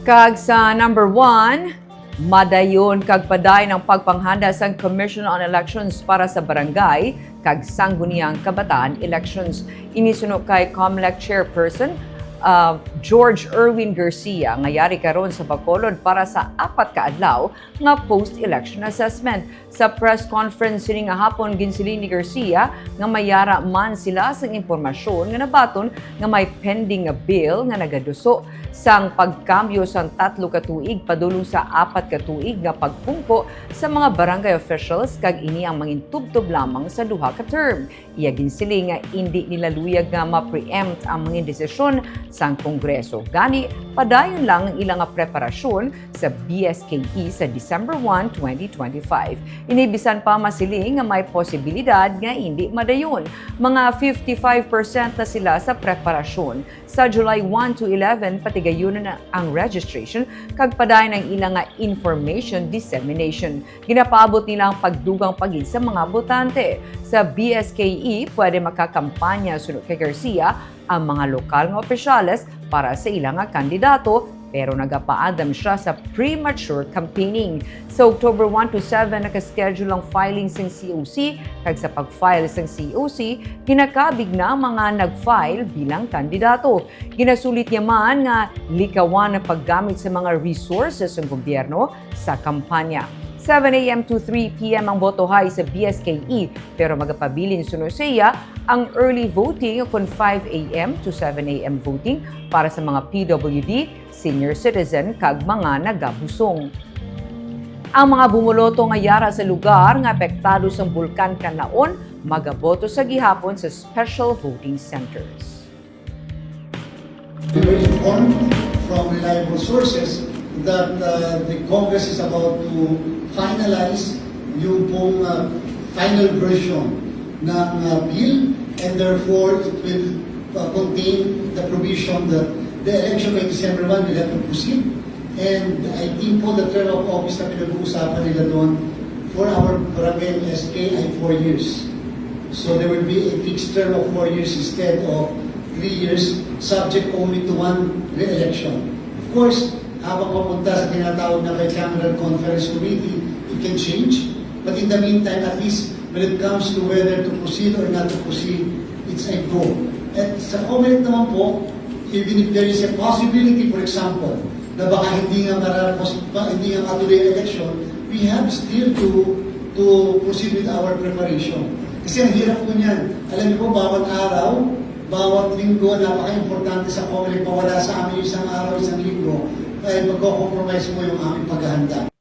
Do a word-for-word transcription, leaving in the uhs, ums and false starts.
Kag sa number one, madayon kag padayon ang pagpanghanda sang Commission on Elections para sa barangay kag sangguniang kabataan elections. Ini suno kay Comelec Chairperson, ah, George Erwin Garcia, nga yari karon sa Bacolod para sa apat ka adlaw nga post-election assessment. Sa press conference sini nga hapon, ginsiling ni Garcia nga may yara man sila sang impormasyon nga nabaton nga may pending nga bill nga nagaduso sang pagkambyo sang tatlo ka tuig padulong sa apat ka tuig nga pagpungko sa mga barangay officials, kag ini ang mangintubtob lamang sa duha ka term. Iya ginsiling nga indi nila luyag nga ma-preempt ang mga desisyon sang Kongreso. Gani, padayon lang ang ila nga preparasyon sa B S K E sa December one, twenty twenty-five. Ini bisan pa masiling nga may posibilidad nga indi madayon. Mga fifty-five percent na sila sa preparasyon. Sa July one to eleven, patigayunon na ang registration kag padayon ang ila nga information dissemination. Ginapaabot nila ang pagdugang pa gid sa mga botante. Sa B S K E, pwede makakampanya suno kay Garcia ang mga lokal nga opisyales para sa ila nga kandidato, pero nagapaandam siya sa premature campaigning. Sa October one to seven, nakaschedule ang filing sang C O C, kag sa pag-file sang C O C, ginakabig na ang mga nag-file bilang kandidato. Ginasulit niya man nga likawan ang paggamit sa mga resources sang gobyerno sa kampanya. Seven a m to three p m ang botohay sa B S K E, pero magapabilin suno sa iya ang early voting kon five a m to seven a m voting para sa mga P W D, senior citizen, kag mga nagabusong. Ang mga bumuloto nga yara sa lugar nga apektado sang Bulkan Kanlaon magaboto sa gihapon sa special voting centers. We were informed from reliable sources that uh, the Congress is about to finalize yung pong uh, final version ng uh, bill, and therefore it will uh, contain the provision that the election by December one will have to proceed. And I think po the term of office na pinag-uusapan nila doon for our barangay and S K ay four years. So there will be a fixed term of four years instead of three years, subject only to one re-election. Of course, habang papunta sa tinatawag na bicameral conference committee, it can change. But in the meantime, at least when it comes to whether to proceed or not to proceed, it's a go. At sa Comelec naman po, even if there is a possibility, for example, na baka hindi nga marapos, hindi nga matuloy ang election, we have still to to proceed with our preparation. Kasi ang hirap po niyan. Alam niyo po, bawat araw, bawat linggo, napaka-importante sa Comelec. Mawala sa amin isang araw, isang linggo, ay magko-compromise po yung aming paghahanda.